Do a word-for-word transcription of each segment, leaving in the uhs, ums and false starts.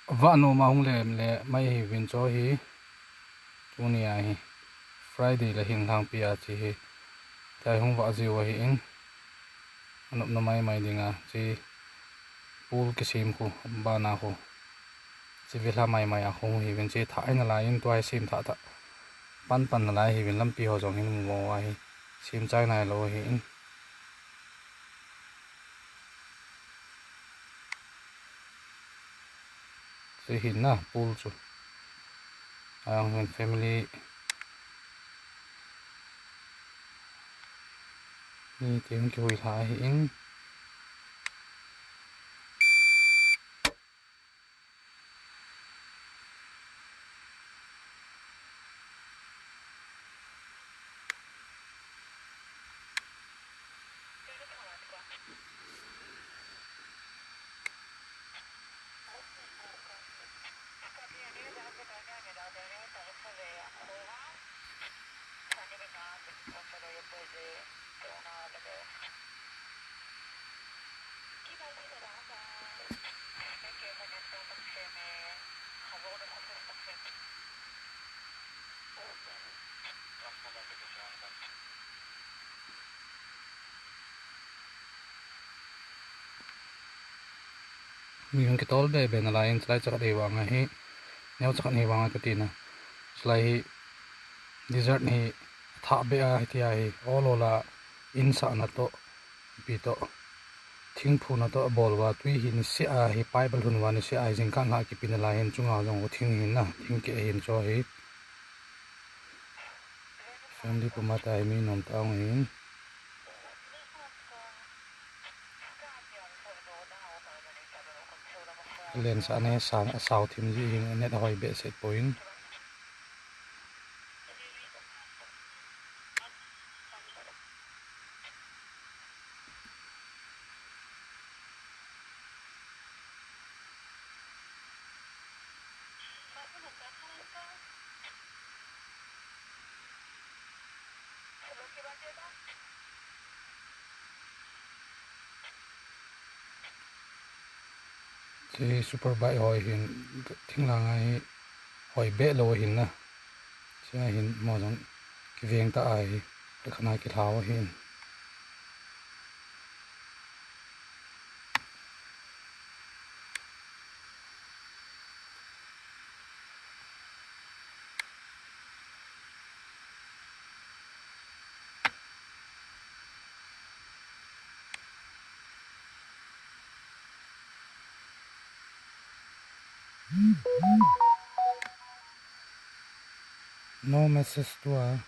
Vah nom a hung lem le mai hi vin cho hi. Tuni a hi Friday le hin lhangpi a chi hi. Tai hung vah jiu ahi in. Anop na mai mai ding a chi pool kisem khu, bana khu. Chi vela mai mai a khu hi vin chi thah in a lai in tua hi sem thah thah. Pan pan na lai hi vin lampi ho jong hin mu mo a hi. Sem chai nai lo hi in. Chu hin na, pool chu. Ayang hin family. Ni te hung kihui lha hi in. Mi hung kitol be be na lai in, chulai chakhat hi vang ahi, neo chakhat hi vang a kati na. Chulai hi desert hi thah be a, hiti a hi, ol ol a, in sahna toh, pi toh, thing phuna toh, bol va, tui hi ni se a hi, pipe a lhun va ni se a hi, jingkah lha kipi na lai hin, chunga jong thing hin na, thing ke hin cho hi. Family puma ta hi mi nom ta ong hin. Len sa ne sa, sao thim ji hin net hoi be set point. Che super bike hoi hin, thing lang a hi hoi be lo hin na. Che hin mo jong kiveng ta a hi, ka khana kilhau hin. No message to a.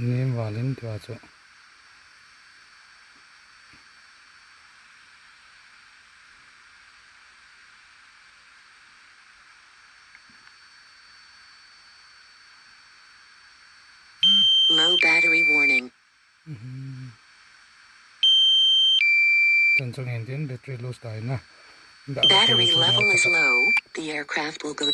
Nim valin tua chu. Low battery warning. Mhm. Chan chung hin tin battery lose ta in na. Battery level is low. The aircraft will go.